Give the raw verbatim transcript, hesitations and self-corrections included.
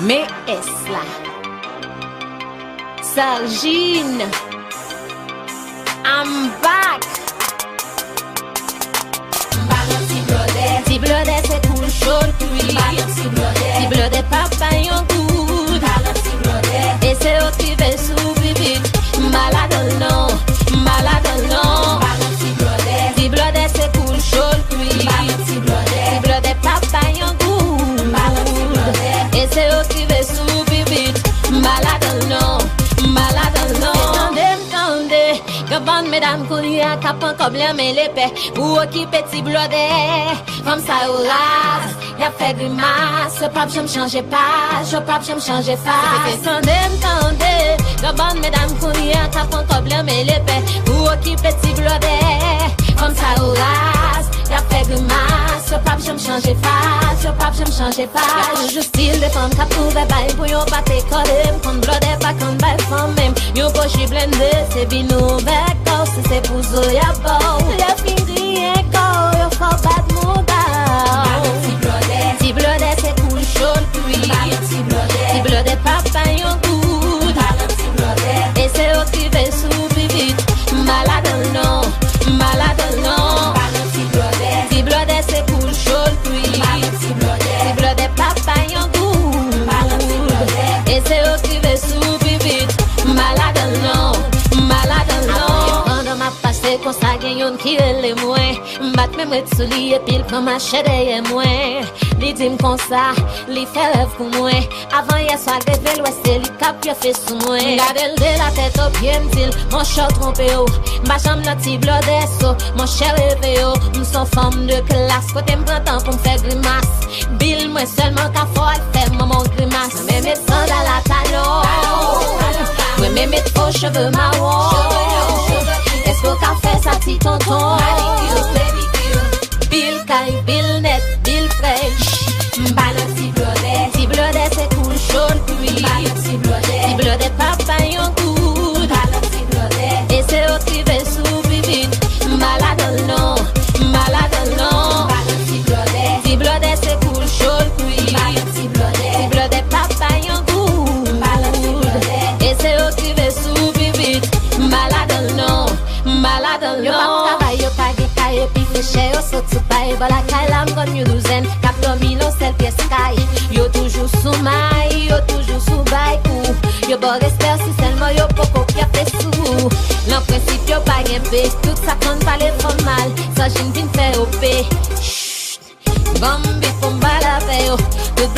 Men S la. Sarjin. I'm back. M pa nan ti blòdè. Ti blòdè se koul cho l kwi. M pa nan ti blòdè. Ti blòdè p ap bay yon goud. M pa nan ti blòdè. E se yo ki rive sou pi vit. M pa ladan l non. M pa ladan l non. M pa nan ti blòdè. Ti blòdè se koul cho l kwi. M pa nan ti blòdè. Ti blòdè p ap bay yon goud. M pa nan ti blòdè. E se yo ki rive sou pi vit. M pa ladan l non. M pa ladan l non. Tande m tande. Gen bann medam kounye a k ap pran kòb lan men lepè pou okipe ti blòdè. Fanm sa yo raz, y ap fè grimas, yo p ap janm chanje paj, yo p ap janm chanje fas. Tande m tande, gen bann medam kounye a k ap pran kòb lan men lepè pou okipe ti blòdè. Fanm sa yo raz, y ap fè grimas, yo p ap janm chanje fas, yo p ap janm chanje fas. Y ap toujou stil de fanm k ap ouvè bay pou yon pate kòde. M konn blòdè pa konn bay fanm menm. Yon pochi blende, se vin ouvè kò w, si se pou zo y ap ba w. Lè fin griyen kò w, yo fè w bat mouda w. Ti blòdè, ti blòdè se koul cho l kwi. Ti blòdè p ap bay yon goud. E se yo ki rive sou pi vit. M pa ladan l non, m pa ladan l non. Ti blòdè se koul cho l kwi. Ti blòdè p ap bay yon goud. E se yo ki rive sou pi vit. M pa ladan l non, m pa ladan l non. Pandan m ap pase konsa gen youn ki rele mwen. M bat men m ret sou li epi l pran machè dèyè mwen. Li di m konsa, li fè rèv pou mwen. Avan yè swa l leve l wè se li k ap pye fe sou mwen. M gade l de la tèt o pye m di l, monchè w twonpe w. M pa janm nan ti blòdè so, monchè reve w. M s on fanm de klas kote m pran tan pou m fè grimas. Bil mwen sèlman ka fè w al fè manman w grimas. Mwen met sandal a talon. Mwen men met fo cheve mawon. Èske w ka fè sa ti tonton? Bil kay, bil nèt, bil frèch. M pa nan ti blòdè. Ti blòdè se koul cho l kwi. M pa nan ti blòdè. Ti blòdè p ap bay yon goud. M pa nan ti blòdè. E se yo ki rive sou pi vit. M pa ladan l non. M pa ladan l non. M pa nan ti blòdè. Ti blòdè se koul cho l kwi. M pa nan ti blòdè. Ti blòdè p ap bay yon goud. M pa nan ti blòdè. E se yo ki rive sou pi vit. M pa ladan l non. M pa ladan l non. Yo p ap travay, yo pa gen kay epi frechè yo sot sou pay. Bò lakay la m konn yon douzèn k ap dòmi nan sèl pyès kay. Yo toujou sou may, yo toujou sou bay kou. Yo ba w respè si sèlman yo poko pyape sou ou. Nan prensip yo pa gen pe, tout sa konn pale fò mal. Sa jin vin fè yo pe. Chut. Ban m bif pou m pale avè yo. Tout